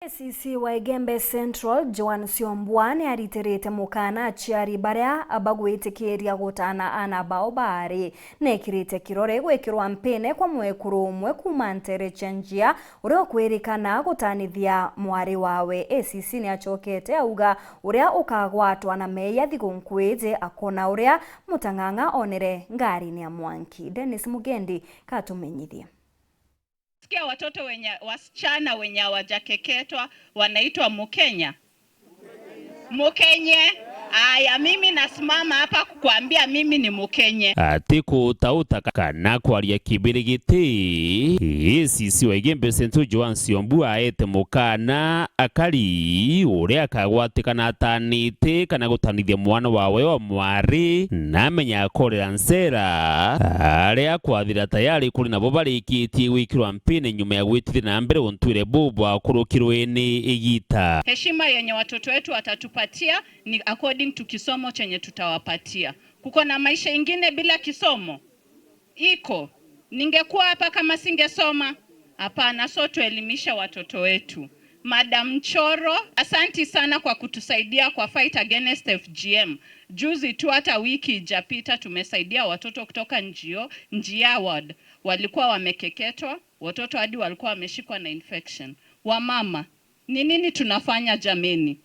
ACC wa Igembe Central Joan Siombua ni aritirite mukana aciari baria bagwitikiria gutana ana bao baari nekirite kirore gwikirwa mpine kwa mwekuru umwe kuma ntere chenjia uria ukwirikana gutanithia mwari wawe. ACC ni acokete auga uria ukagwatwa na meya thigunkwiji akona uria mutang'ang'a onere ngari-ini ya mwanki. Dennis Mugendi katumenyithie. Sikia watoto wenye wasichana wenye hawajakeketwa wanaitwa Mukenya. Mukenye. Aya, mimi nasimama hapa kukuambia mimi ni Mukenye. Ati kutauta kana kwaria kibirigiti ACC wa Igembe Central Joan Siombua aete mukana akari uria akagwatikana atanite kana gutanithia mwana wawe wa mwari namenya akorera nsera aria kwathira tayari kuri nabo barikitie gwikirwa mpini nyuma ya gwitithia na mbere untwire bubu akurukirwe ni igita. Heshima yenye watoto wetu watatupatia ni according to kisomo chenye tutawapatia. Kuko na maisha ingine bila kisomo iko. Ningekuwa hapa kama singesoma? Hapana. So tuelimishe watoto wetu. Madam Choro, asanti sana kwa kutusaidia kwa fight against FGM. Juzi tu hata wiki ijapita tumesaidia watoto kutoka Njia ward. Walikuwa wamekeketwa, watoto hadi walikuwa wameshikwa na infection. Wamama, ni nini tunafanya jameni?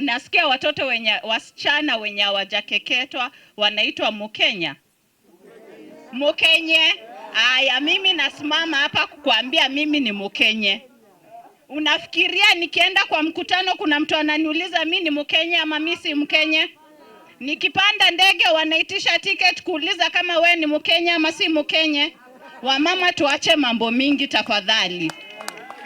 Nasikia watoto wenye wasichana wenye hawajakeketwa wanaitwa Mukenya. Mukenye. Aya, mimi nasimama hapa kukuambia mimi ni Mukenye. Unafikiria nikienda kwa mkutano kuna mtu ananiuliza mi ni Mkenya ama mi si Mkenya? Nikipanda ndege wanaitisha ticket kuuliza kama we ni Mkenya ama si Mkenya? Wamama, tuache mambo mingi tafadhali,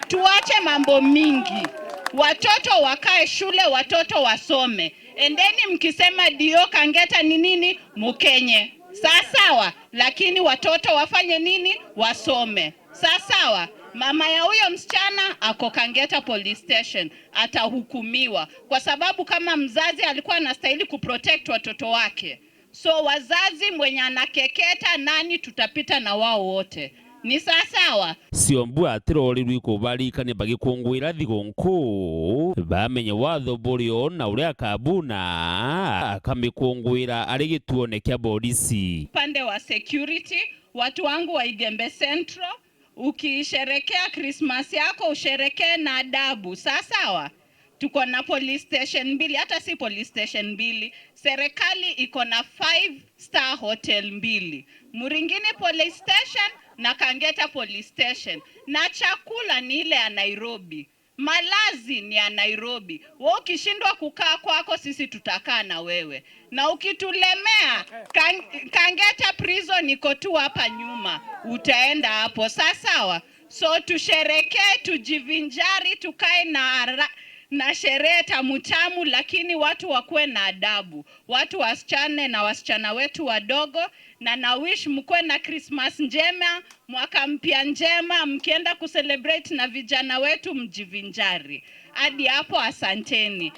tuache mambo mingi. Watoto wakae shule, watoto wasome. Endeni mkisema dio Kangeta ni nini Mkenye, sawa sawa, lakini watoto wafanye nini? Wasome, sawa sawa. Mama ya huyo msichana ako Kangeta Police Station, atahukumiwa kwa sababu kama mzazi alikuwa anastahili kuprotect watoto wake. So wazazi, mwenye anakeketa nani, tutapita na wao wote, ni sawa sawa. Siombua atirori ikubarikania bagikungwira thigunku bamenye watho burio na uria akabuna akamikungwira ari gituone kia polisi. Upande wa security, watu wangu wa Igembe Central, ukisherekea Christmas yako usherekee na adabu, sawa sawa. Tuko na police station mbili, hata si police station mbili, serikali iko na 5 star hotel mbili, Muringini police station na Kangeta police station, na chakula ni ile ya Nairobi, malazi ni ya Nairobi. Wewe ukishindwa kukaa kwako, sisi tutakaa na wewe, na ukitulemea Kangeta prison iko tu hapa nyuma, utaenda hapo, sawa sawa. So tusherekee, tujivinjari, tukae na sherehe tamutamu, lakini watu wakuwe na adabu, watu wasichane na wasichana wetu wadogo, na wish mkuwe na Christmas njema, mwaka mpya njema, mkienda kucelebrate na vijana wetu mjivinjari. Hadi hapo, asanteni.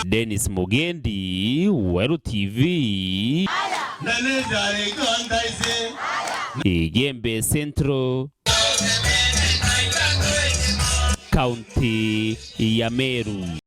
Dennis Mugendi, Weru TV, Igembe Central, County ya Meru.